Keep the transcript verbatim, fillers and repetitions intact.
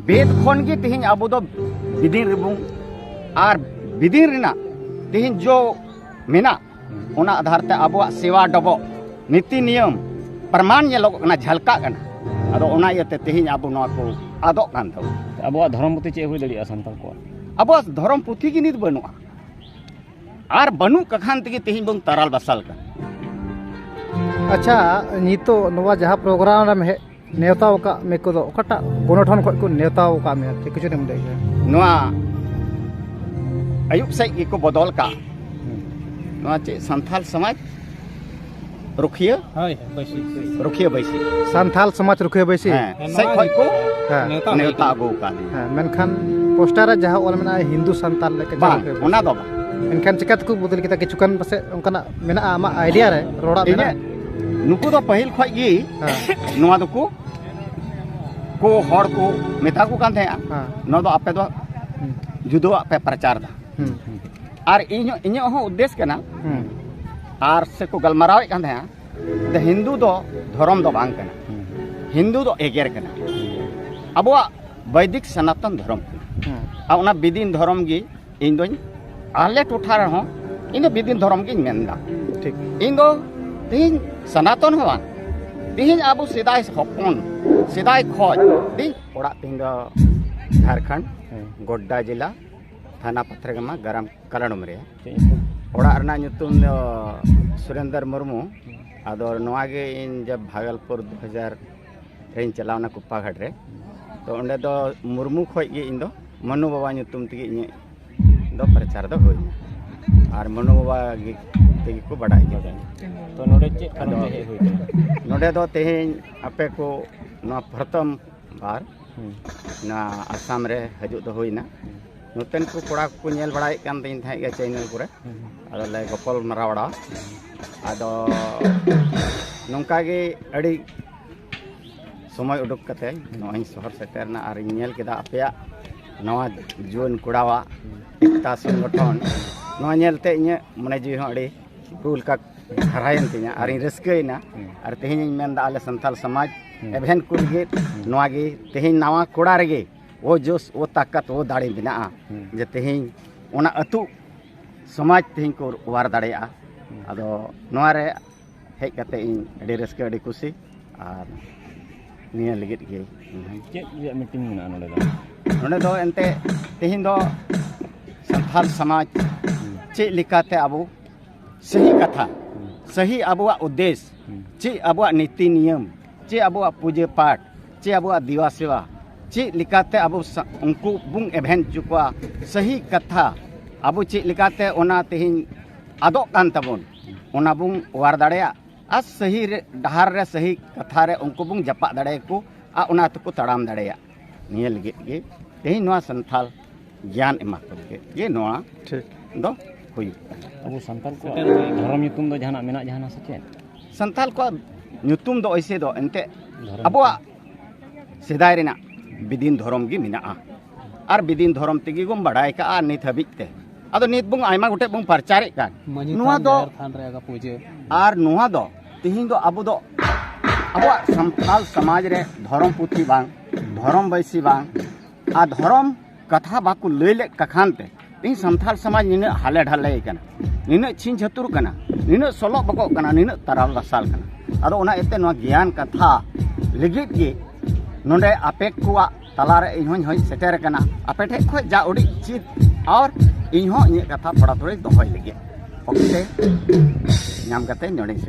ᱵᱮᱫ ᱠᱷᱚᱱ ᱜᱮ ᱛᱮᱦᱮᱧ ᱟᱵᱚ ᱫᱚ ᱵᱤᱫᱤᱱ ᱨᱮᱵᱚᱱ, ᱟᱨ ᱵᱤᱫᱤᱱ ᱨᱮᱱᱟᱜ ᱛᱮᱦᱮᱧ ᱡᱚ ᱢᱮᱱᱟᱜ, ᱚᱱᱟ ᱟᱫᱷᱟᱨ ᱛᱮ ᱟᱵᱚᱣᱟᱜ ᱥᱮᱣᱟ ᱰᱚᱵᱚᱜ, ᱱᱤᱛᱤ ᱱᱤᱭᱚᱢ ᱯᱨᱚᱢᱟᱱ ᱧᱮᱞᱚᱜᱚᱜ ᱠᱟᱱᱟ, ᱡᱷᱟᱞᱠᱟᱜ ᱠᱟᱱᱟ᱾ ᱟᱫᱚ ᱚᱱᱟ ᱤᱭᱟᱹᱛᱮ ᱛᱮᱦᱮᱧ ᱟᱵᱚ ᱱᱚᱣᱟ ᱠᱚ ᱟᱫᱚᱜ ᱠᱟᱱ ᱛᱟᱵᱚᱱᱟ᱾ ᱟᱵᱚᱣᱟᱜ ᱫᱷᱚᱨᱚᱢ ᱯᱩᱛᱷᱤ ᱪᱮᱫ ᱦᱩᱭ ᱫᱟᱲᱮᱭᱟᱜᱼᱟ ᱥᱟᱱᱛᱟᱲ ᱠᱚᱣᱟᱜ? ᱟᱵᱚᱣᱟᱜ ᱫᱷᱚᱨᱚᱢ ᱯᱩᱛᱷᱤ ᱜᱮ ᱱᱤᱛ ᱵᱟᱹᱱᱩᱜᱼᱟ᱾ ᱟᱨ ᱵᱟᱹᱱᱩᱜ ᱠᱟᱠᱷᱟᱱ ᱛᱮᱜᱮ ᱛᱮᱦᱮᱧ ᱵᱚᱱ ᱛᱟᱨᱟᱞ ᱵᱟᱥᱟᱞ ᱠᱟᱱᱟ᱾ ᱟᱪᱪᱷᱟ, ᱱᱤᱛᱚᱜ ᱱᱚᱣᱟ ᱡᱟᱦᱟᱸ ᱯᱨᱳᱜᱨᱟᱢ ᱨᱮᱢ ᱦᱮᱡ, ᱱᱮᱣᱛᱟ ᱟᱠᱟᱫ ᱢᱮ ᱠᱚᱫᱚ ᱚᱠᱟᱴᱟᱜ ᱜᱚᱱᱚᱴᱷᱚᱱ ᱠᱷᱚᱱ ᱠᱚ ᱱᱮᱣᱛᱟ ᱟᱠᱟᱫ ᱢᱮᱭᱟ? ᱪᱮᱫ ᱠᱤᱪᱷᱩ ᱮᱢ ᱞᱟᱹᱭ ᱠᱮᱭᱟ? ᱱᱚᱣᱟ ᱟᱹᱭᱩᱵ ᱥᱮᱫ ᱜᱮᱠᱚ ᱵᱚᱫᱚᱞ ᱠᱟᱜ᱾ ᱱᱚᱣᱟ ᱪᱮᱫ ᱥᱟᱱᱛᱟᱞ ᱥᱚᱢᱟᱡᱽ ᱨᱩᱠᱷᱤᱭᱟᱹ? ᱦᱳᱭ, ᱦᱳᱭ, ᱵᱟᱹᱭᱥᱤ, ᱵᱟᱹᱭᱥᱤ᱾ ᱨᱩᱠᱷᱤᱭᱟᱹ ᱵᱟᱹᱭᱥᱤ᱾ ᱥᱟᱱᱛᱷᱟᱞ ᱥᱚᱢᱟᱡᱽ ᱨᱩᱠᱷᱤᱭᱟᱹ ᱵᱟᱹᱭᱥᱤ? ᱦᱮᱸ, ᱦᱮᱸ, ᱥᱮᱫ ᱱᱚᱣᱟ ᱠᱷᱚᱡ ᱠᱚ ᱦᱮᱸ᱾ ᱱᱮᱣᱛᱟ ᱱᱮᱣᱛᱟ ᱟᱹᱜᱩ ᱟᱠᱟᱫ ᱞᱤᱧᱟ᱾ ᱦᱮᱸ, ᱢᱮᱱᱠᱷᱟᱱ ᱯᱳᱥᱴᱟᱨ ᱨᱮ ᱡᱟᱦᱟᱸ ᱚᱞ ᱢᱮᱱᱟᱜᱼᱟ ᱦᱤᱱᱫᱩ ᱥᱟᱱᱛᱟᱞ ᱞᱮᱠᱟ ᱵᱟᱝ, ᱨᱩᱠᱷᱤᱭᱟᱹ ᱵᱟᱹᱭᱥᱤ᱾ ᱚᱱᱟ ᱫᱚ ᱵᱟᱝ᱾ ᱮᱱᱠᱷᱟᱱ ᱪᱤᱠᱟ ᱛᱮᱠᱚ ᱵᱚᱫᱚᱞ ᱠᱮᱫᱟ? ᱠᱤᱪᱷᱩ ᱜᱟᱱ ᱯᱟᱥᱮᱡ ᱚᱱᱠᱟᱱᱟᱜ ᱢᱮᱱᱟᱜᱼᱟ ᱟᱢᱟᱜ ᱟᱭᱰᱤᱭᱟ ᱨᱮ, ᱨᱚᱲᱟᱜ ᱤᱧᱟᱹᱜ ᱢᱮᱱᱟᱜᱼᱟ? ᱱᱩᱠᱩ ᱫᱚ ᱯᱟᱹᱦᱤᱞ ᱠᱷᱚᱡ ᱜᱮ ᱦᱮᱸ᱾ ᱱᱚᱣᱟ ᱫᱚᱠᱚ, ᱠᱚ ᱦᱚᱲ ᱠᱚ ᱢᱮᱛᱟ ᱠᱚ ᱠᱟᱱ ᱛᱟᱦᱮᱸᱜᱼᱟ, ᱦᱮᱸ᱾ ᱱᱚᱣᱟ ᱫᱚ ᱟᱯᱮ ᱫᱚ ᱦᱩᱸ᱾ ᱡᱩᱫᱟᱹᱣᱟᱜ ᱯᱮ ᱯᱨᱚᱪᱟᱨ ᱮᱫᱟ᱾ ᱦᱩᱸ, ᱦᱩᱸ᱾ ᱟᱨ ᱤᱧ, ᱤᱧᱟᱹᱜ ᱦᱚᱸ ᱩᱫᱽᱫᱮᱥ ᱠᱟᱱᱟ, ᱦᱩᱸ᱾ ᱟᱨ ᱥᱮᱠᱚ ᱜᱟᱞᱢᱟᱨᱟᱣᱮᱫ ᱠᱟᱱ ᱛᱟᱦᱮᱸᱜᱼᱟ, ᱫᱚ ᱦᱤᱱᱫᱩ ᱫᱚ ᱫᱷᱚᱨᱚᱢ ᱫᱚ ᱵᱟᱝ ᱠᱟᱱᱟ᱾ ᱦᱩᱸ᱾ ᱦᱤᱱᱫᱩ ᱫᱚ ᱮᱜᱮᱨ ᱠᱟᱱᱟ᱾ ᱟᱵᱚᱣᱟᱜ ᱵᱳᱭᱫᱤᱠ ᱥᱚᱱᱟᱛᱚᱱ ᱫᱷᱚᱨᱚᱢ ᱠᱟᱱᱟ᱾ ᱦᱩᱸ᱾ ᱟᱨ ᱚᱱᱟ ᱵᱤᱫᱤᱱ ᱫᱷᱚᱨᱚᱢ ᱜᱮ ᱤᱧ ᱫᱚᱧ, ᱟᱞᱮ ᱴᱚᱴᱷᱟ ᱨᱮᱦᱚᱸ ᱤᱧ ᱫᱚ ᱵᱤᱫᱤᱱ ᱫᱷᱚᱨᱚᱢ ᱜᱤᱧ ᱢᱮᱱᱫᱟ᱾ ᱴᱷᱤᱠ᱾ ᱤᱧ ᱫᱚ ᱛᱮᱦᱮᱧ ᱥᱚᱱᱟᱛᱚᱱ ᱦᱚᱸ ᱵᱟᱝ, ᱛᱮᱦᱮᱧ ᱟᱵᱚ ᱥᱮᱫᱟᱭ ᱦᱚᱯᱚᱱ, ᱥᱮᱫᱟᱭ ᱠᱷᱚᱡ ᱛᱮᱦᱮᱧ ᱚᱲᱟᱜ ᱛᱤᱧ ᱫᱚ ᱡᱷᱟᱲᱠᱷᱚᱸᱰ, ᱦᱮᱸ᱾ ᱜᱳᱰᱰᱟ ᱡᱮᱞᱟ, ᱛᱷᱟᱱᱟ ᱯᱟᱛᱷᱨᱟᱜᱟᱢᱟ, ᱜᱨᱟᱢ ᱠᱟᱞᱟᱰᱩᱢ ᱨᱮ᱾ ᱪᱮᱫ ᱧᱩᱛᱩᱢ? ᱚᱲᱟᱜ ᱨᱮᱱᱟᱜ ᱧᱩᱛᱩᱢ ᱫᱚ ᱥᱩᱨᱮᱱᱫᱨ ᱢᱩᱨᱢᱩ᱾ ᱟᱫᱚ ᱱᱚᱣᱟ ᱜᱮ ᱤᱧ ᱡᱟᱵ ᱵᱷᱟᱜᱚᱞᱯᱩᱨ ᱫᱩ ᱦᱟᱡᱟᱨ ᱨᱮᱧ ᱪᱟᱞᱟᱣᱱᱟ ᱠᱩᱯᱯᱟᱜᱷᱟᱴ ᱨᱮ᱾ ᱛᱚ ᱚᱸᱰᱮ ᱫᱚ ᱢᱩᱨᱢᱩ ᱠᱷᱚᱡ ᱜᱮ ᱤᱧ ᱫᱚ ᱢᱟᱹᱱᱩ ᱵᱟᱵᱟ ᱧᱩᱛᱩᱢ ᱛᱮᱜᱮ ᱤᱧᱟᱹᱜ ᱫᱚ ᱯᱨᱚᱪᱟᱨ ᱫᱚ ᱦᱩᱭᱱᱟ᱾ ᱟᱨ ᱢᱟᱹᱱᱩ ᱵᱟᱵᱟ ᱜᱮ ᱛᱮᱜᱮ ᱠᱚ ᱵᱟᱰᱟᱭ ᱠᱮᱫᱟ᱾ ᱛᱚ ᱱᱚᱰᱮ ᱪᱮᱫ ᱠᱟᱨᱚᱱ ᱟᱫᱚ ᱛᱮ ᱦᱮᱡ ᱦᱩᱭ ᱠᱟᱱᱟ? ᱱᱚᱰᱮ ᱫᱚ ᱛᱮᱦᱮᱧ ᱟᱯᱮ ᱠᱚ ᱱᱚᱣᱟ ᱯᱨᱚᱛᱷᱚᱢ ᱵᱟᱨ ᱦᱩᱸ᱾ ᱱᱚᱣᱟ ᱟᱥᱟᱢ ᱨᱮ ᱦᱤᱡᱩᱜ ᱫᱚ ᱦᱩᱭᱱᱟ᱾ ᱦᱩᱸ᱾ ᱱᱚᱛᱮᱱ ᱠᱚ ᱠᱚᱲᱟ ᱠᱚᱠᱚ ᱧᱮᱞ ᱵᱟᱲᱟᱭᱮᱫ ᱠᱟᱱ ᱛᱤᱧ ᱛᱟᱦᱮᱸᱫ ᱜᱮ ᱪᱮᱱᱮᱞ ᱠᱚᱨᱮ᱾ ᱦᱩᱸ᱾ ᱟᱫᱚ ᱞᱮ ᱜᱚᱯᱚᱞ ᱢᱟᱨᱟᱣ ᱵᱟᱲᱟ᱾ ᱟᱫᱚ ᱱᱚᱝᱠᱟ ᱜᱮ ᱟᱹᱰᱤ ᱥᱚᱢᱚᱭ ᱩᱰᱩᱠ ᱠᱟᱛᱮ ᱱᱚᱜᱼᱚᱭ ᱤᱧ ᱥᱚᱦᱚᱨ ᱥᱮᱴᱮᱨ ᱮᱱᱟ ᱟᱨᱤᱧ ᱧᱮᱞ ᱠᱮᱫᱟ ᱟᱯᱮᱭᱟᱜ ᱱᱚᱣᱟ ᱡᱩᱣᱟᱹᱱ ᱠᱚᱲᱟᱣᱟᱜ ᱮᱠᱛᱟ ᱥᱚᱝᱜᱚᱴᱷᱚᱱ᱾ ᱱᱚᱣᱟ ᱧᱮᱞᱛᱮ ᱤᱧᱟᱹᱜ ᱢᱚᱱᱮ ᱡᱤᱣᱤ ᱦᱚᱸ ᱟᱹᱰᱤ ᱨᱩ ᱞᱮᱠᱟ ᱦᱟᱨᱟᱭᱮᱱ ᱛᱤᱧᱟ ᱟᱨᱤᱧ ᱨᱟᱹᱥᱠᱟᱹᱭᱮᱱᱟ᱾ ᱦᱩᱸ᱾ ᱟᱨ ᱛᱮᱦᱮᱧ ᱤᱧ ᱢᱮᱱᱫᱟ, ᱟᱞᱮ ᱥᱟᱱᱛᱟᱲ ᱥᱚᱢᱟᱡᱽ ᱦᱩᱸ᱾ ᱮᱵᱷᱮᱱ ᱠᱚ ᱞᱟᱹᱜᱤᱫ ᱦᱩᱸ᱾ ᱱᱚᱣᱟ ᱜᱮ ᱛᱮᱦᱮᱧ ᱱᱟᱣᱟ ᱠᱚᱲᱟ ᱨᱮᱜᱮ ᱳ ᱡᱳᱥ, ᱳ ᱛᱟᱠᱟᱛ, ᱳ ᱫᱟᱲᱮ ᱢᱮᱱᱟᱜᱼᱟ᱾ ᱦᱩᱸ᱾ ᱡᱮ ᱛᱮᱦᱮᱧ ᱚᱱᱟ ᱟᱹᱛᱩ ᱥᱚᱢᱟᱡᱽ ᱛᱮᱦᱮᱧ ᱠᱚ ᱚᱣᱟᱨ ᱫᱟᱲᱮᱭᱟᱜᱼᱟ᱾ ᱦᱩᱸ᱾ ᱟᱫᱚ ᱱᱚᱣᱟ ᱨᱮ ᱦᱮᱡ ᱠᱟᱛᱮ ᱤᱧ ᱟᱹᱰᱤ ᱨᱟᱹᱥᱠᱟᱹ, ᱟᱹᱰᱤ ᱠᱩᱥᱤ, ᱟᱨ ᱱᱤᱭᱟᱹ ᱞᱟᱹᱜᱤᱫ ᱜᱮ ᱤᱧ ᱦᱚᱸᱧ ᱪᱮᱫ ᱨᱮᱭᱟᱜ ᱢᱤᱴᱤᱝ ᱢᱮᱱᱟᱜᱼᱟ ᱱᱚᱰᱮ ᱫᱚ? ᱱᱚᱰᱮ ᱫᱚ ᱮᱱᱛᱮ ᱛᱮᱦᱮᱧ ᱫᱚ ᱥᱟᱱᱛᱟᱲ ᱥᱚᱢᱟᱡᱽ ᱦᱩᱸ᱾ ᱪᱮᱫ ᱞᱮᱠᱟᱛᱮ ᱟᱵᱚ ᱥᱟᱹᱦᱤ ᱠᱟᱛᱷᱟ, ᱦᱩᱸ᱾ ᱥᱟᱹᱦᱤ ᱟᱵᱚᱣᱟᱜ ᱩᱫᱽᱫᱮᱥ, ᱦᱩᱸ᱾ ᱪᱮᱫ ᱟᱵᱚᱣᱟᱜ ᱱᱤᱛᱤ ᱱᱤᱭᱚᱢ, ᱪᱮᱫ ᱟᱵᱚᱣᱟᱜ ᱯᱩᱡᱟᱹ ᱯᱟᱴ, ᱪᱮᱫ ᱟᱵᱚᱣᱟᱜ ᱫᱮᱵᱟ ᱥᱮᱵᱟ, ᱪᱮᱫ ᱞᱮᱠᱟᱛᱮ ᱟᱵᱚ ᱥᱟ-, ᱩᱱᱠᱩ ᱵᱚᱱ ᱮᱵᱷᱮᱱ ᱦᱚᱪᱚ ᱠᱚᱣᱟ, ᱥᱟᱹᱦᱤ ᱠᱟᱛᱷᱟ ᱟᱵᱚ ᱪᱮᱫ ᱞᱮᱠᱟᱛᱮ ᱚᱱᱟ ᱛᱮᱦᱮᱧ ᱟᱫᱚᱜ ᱠᱟᱱ ᱛᱟᱵᱚᱱ, ᱚᱱᱟ ᱵᱚᱱ ᱚᱣᱟᱨ ᱫᱟᱲᱮᱭᱟᱜ ᱟᱨ ᱥᱟᱹᱦᱤ ᱨᱮ, ᱰᱟᱦᱟᱨ ᱨᱮ, ᱥᱟᱹᱦᱤ ᱠᱟᱛᱷᱟ ᱨᱮ ᱩᱱᱠᱩ ᱵᱚᱱ ᱡᱟᱯᱟᱜ ᱫᱟᱲᱮᱭᱟᱠᱚ ᱟᱨ ᱚᱱᱟ ᱛᱮᱠᱚ ᱛᱟᱲᱟᱢ ᱫᱟᱲᱮᱭᱟᱜ᱾ ᱱᱤᱭᱟᱹ ᱞᱟᱹᱜᱤᱫ ᱜᱮ ᱛᱮᱦᱮᱧ ᱱᱚᱣᱟ ᱥᱟᱱᱛᱷᱟᱞ ᱜᱮᱭᱟᱱ ᱮᱢᱟ ᱠᱚ ᱞᱟᱹᱜᱤᱫ ᱜᱮ ᱱᱚᱣᱟ ᱴᱷᱤᱠ᱾ ᱫᱚ ᱦᱩᱭᱩᱜ ᱠᱟᱱᱟ᱾ ᱟᱵᱚ ᱥᱟᱱᱛᱟᱲ ᱠᱚᱣᱟᱜ ᱫᱷᱚᱨᱚᱢ ᱧᱩᱛᱩᱢ ᱫᱚ ᱡᱟᱦᱟᱱᱟᱜ ᱢᱮᱱᱟᱜᱼᱟ ᱡᱟᱦᱟᱱᱟᱜ ᱥᱮ ᱪᱮᱫ? ᱥᱟᱱᱛᱟᱲ ᱠᱚᱣᱟᱜ ᱧᱩᱛᱩᱢ ᱫᱚ ᱚᱭᱥᱮ ᱫᱚ ᱮᱱᱛᱮᱫ ᱫᱷᱚᱨᱚᱢ ᱟᱵᱚᱣᱟᱜ ᱥᱮᱫᱟᱭ ᱨᱮᱱᱟᱜ ᱵᱤᱫᱤᱱ ᱫᱷᱚᱨᱚᱢ ᱜᱮ ᱢᱮᱱᱟᱜᱼᱟ᱾ ᱟᱨ ᱵᱤᱫᱤᱱ ᱫᱷᱚᱨᱚᱢ ᱛᱮᱜᱮ ᱵᱚᱱ ᱵᱟᱲᱟᱭ ᱠᱟᱜᱼᱟ ᱱᱤᱛ ᱦᱟᱹᱵᱤᱡ ᱛᱮ᱾ ᱟᱫᱚ ᱱᱤᱛ ᱵᱚᱱ ᱟᱭᱢᱟ ᱜᱚᱴᱮᱡ ᱵᱚᱱ ᱯᱨᱚᱪᱟᱨᱮᱫ ᱠᱟᱱ᱾ ᱢᱟᱹᱡᱷᱤ ᱱᱚᱣᱟ ᱛᱷᱟᱱ, ᱫᱚ ᱡᱟᱦᱮᱨ ᱛᱷᱟᱱ ᱨᱮ ᱟᱠᱟ ᱯᱩᱡᱟᱹ᱾ ᱟᱨ ᱱᱚᱣᱟ ᱫᱚ ᱛᱮᱦᱮᱧ ᱫᱚ ᱟᱵᱚ ᱫᱚ ᱟᱵᱚᱣᱟᱜ ᱥᱟᱱᱛᱟᱲ ᱥᱚᱢᱟᱡᱽ ᱨᱮ ᱫᱷᱚᱨᱚᱢ ᱯᱩᱛᱷᱤ ᱵᱟᱝ, ᱫᱷᱚᱨᱚᱢ ᱵᱟᱹᱭᱥᱤ ᱵᱟᱝ, ᱟᱨ ᱫᱷᱚᱨᱚᱢ ᱠᱟᱛᱷᱟ ᱵᱟᱠᱚ ᱞᱟᱹᱭ ᱞᱮᱫ ᱠᱟᱠᱷᱟᱱ ᱛᱮ ᱛᱮᱦᱮᱧ ᱥᱟᱱᱛᱟᱲ ᱥᱚᱢᱟᱡᱽ ᱱᱤᱱᱟᱹᱜ ᱦᱟᱞᱮ ᱰᱷᱟᱞᱮ ᱠᱟᱱᱟ, ᱱᱤᱱᱟᱹᱜ ᱪᱷᱤᱝ ᱪᱷᱟᱹᱛᱩᱨ ᱠᱟᱱᱟ, ᱱᱤᱱᱟᱹᱜ ᱥᱚᱞᱚᱜ ᱵᱚᱠᱚᱜ ᱠᱟᱱᱟ, ᱱᱤᱱᱟᱹᱜ ᱛᱟᱨᱟᱞ ᱫᱟᱥᱟᱞ ᱠᱟᱱᱟ᱾ ᱟᱫᱚ ᱚᱱᱟ ᱤᱭᱟᱹᱛᱮ ᱱᱚᱣᱟ ᱜᱮᱭᱟᱱ ᱠᱟᱛᱷᱟ ᱞᱟᱹᱜᱤᱫ ᱜᱮ ᱱᱚᱰᱮ ᱟᱯᱮ ᱠᱚᱣᱟᱜ ᱛᱟᱞᱟᱨᱮ ᱤᱧ ᱦᱚᱸᱧ ᱦᱮᱡ ᱥᱮᱴᱮᱨ ᱟᱠᱟᱱᱟ᱾ ᱟᱯᱮ ᱴᱷᱮᱡ ᱠᱷᱚᱡ ᱡᱟ ᱩᱰᱤᱡ ᱪᱮᱫ ᱟᱨ ᱤᱧ ᱦᱚᱸ ᱤᱧᱟᱹᱜ ᱠᱟᱛᱷᱟ ᱛᱷᱚᱲᱟ ᱛᱷᱚᱲᱤ ᱫᱚᱦᱚᱭ ᱞᱟᱹᱜᱤᱫ ᱚᱠᱛᱮ ᱧᱟᱢ ᱠᱟᱛᱮ ᱱᱚᱰᱮᱧ ᱥᱮᱴᱮᱨ